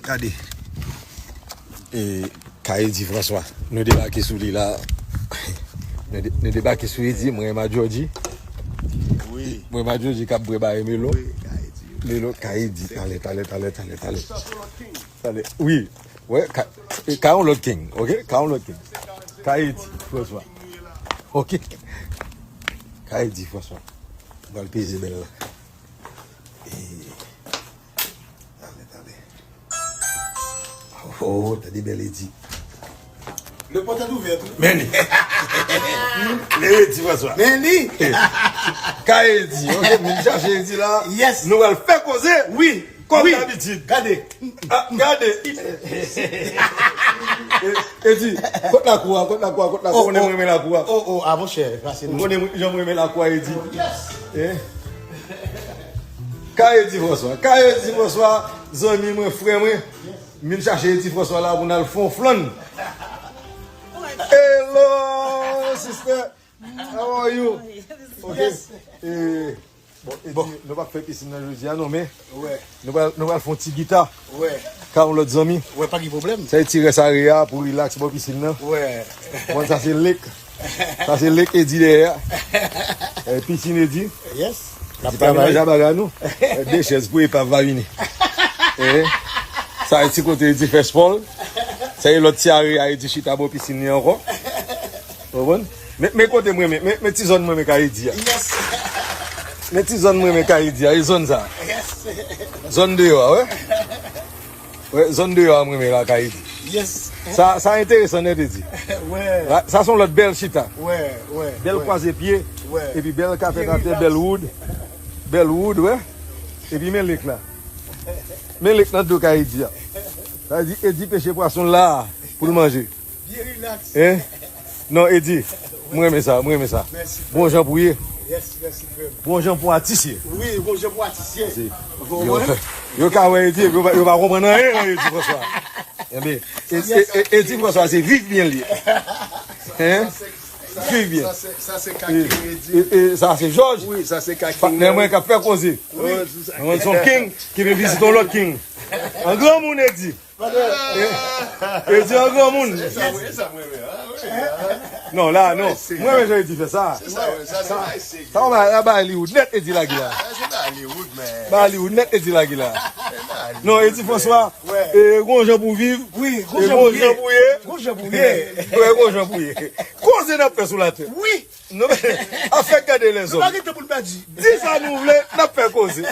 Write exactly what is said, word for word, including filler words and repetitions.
Gade. E, K Edi François. Nou debake sou li la. Nou, de, nou debake sou Edi. Mwen renmen Georgie. Wi. Mwen renmen Georgie k ap bwè bagay Melo. Wi, K Edi. Melo, K Edi. Talè, talè, talè, talè, talè. Talè. Wi. Wè, K, K yon lòt king. Ok? K yon lòt king. K Edi François. Ok. K Edi François. Mwen pral peze bèl la. E, talè, talè. Oh, tande bèl Edi. Le porte est ouvert. Men li. Le Edi François. Men li. K Edi, ok, vin chache Edi la. Yes. Nou pral fè koze. Wi. Kòm dabitid. Gade. Ah, gade. E, Edi, kot lakou a, kot lakou a, kot lakou a. Ou konnen mwen renmen lakou a. Oh, oh, ah, monchè, pase nou. Ou konnen mwen, jan mwen renmen lakou a, Edi. Yes. Eh? K Edi François. K Edi François, zanmi mwen, frè mwen. M vin chache Edi François la pou n al fè yon flann. Hello, sister. How are you? Ok. Eh, bon, Edi, nou p ap fè pisin nan jodi a, non, men nou pral, nou pral fè yon ti gita. Ka yon lòt zanmi. Wè, pa gen pwoblèm. Sa e ti rès are a pou rilaks bò pisin nan. Wè. Bon, sa se lek. Sa se lek Edi dèyè a. Eh, pisin Edi. Yes. N ap travay. Manje a bagay nou. Eh, de chèz pou epav va vini. Eh, sa e ti kote Edi fè spò l. Sa e lòt ti are a Edi chita bò pisin li ankò. Ou konprann? Men, men kote mwen, men, men, men ti zòn mwen, men K Edi a. Yes. Men ti zòn mwen, men K Edi a, e zòn sa. Yes. Zòn deyò a, wè. Wè, zòn deyò a mwen, men la K Edi. Yes. Sa, sa enteresan nèt, Edi. Wè. Sa, sa se yon lòt bèl chita. Wè, wè. Bèl kwaze pye. Wè. Epi bèl kafèt atè, bèl wood. Bèl wood, wè. Epi men lek la. Men lek nan do K Edi a. Sa vle di Edi peche pwason la pou l manje. Byen rilaks. Hein? Non, Edi, mwen renmen sa, mwen renmen sa. Mèsi, frè. Bon jan pou ye. Yes, mèsi, frè m. Bon jan pou atis ye. Wi, bon jan pou atis ye. Yo, yo ka wè Edi, yo pa, yo pa konprann anyen nan Edi François. Enben, E-, E-, E-, Edi François, se viv byen l ye. Hein? Viv byen. Sa se, sa se K King Edi. E, e, e, sa se Jòj. Wi, sa se K King. Patnè mwen k ap fè koze. Wi. Mwen se yon king ki vin vizite yon lòt king. An granmoun, Edi. Edi an granmoun. Non, la, non. Mwen, mwen jan Edi fè sa. Sa, sa, sa, sa, ba, ba li ou nèt, Edi lage la. Ba li ou nèt, Edi lage la. Non, Edi François, e, gon jan pou viv. Wi, gon jan pou ye. Gon jan pou ye. Gon jan pou ye. Koze n ap fè sou latè. Wi. Non, men, afè gade lèzòm. Nou pa gen tan pou n pèdi. Di sa nou vle, n ap fè koze.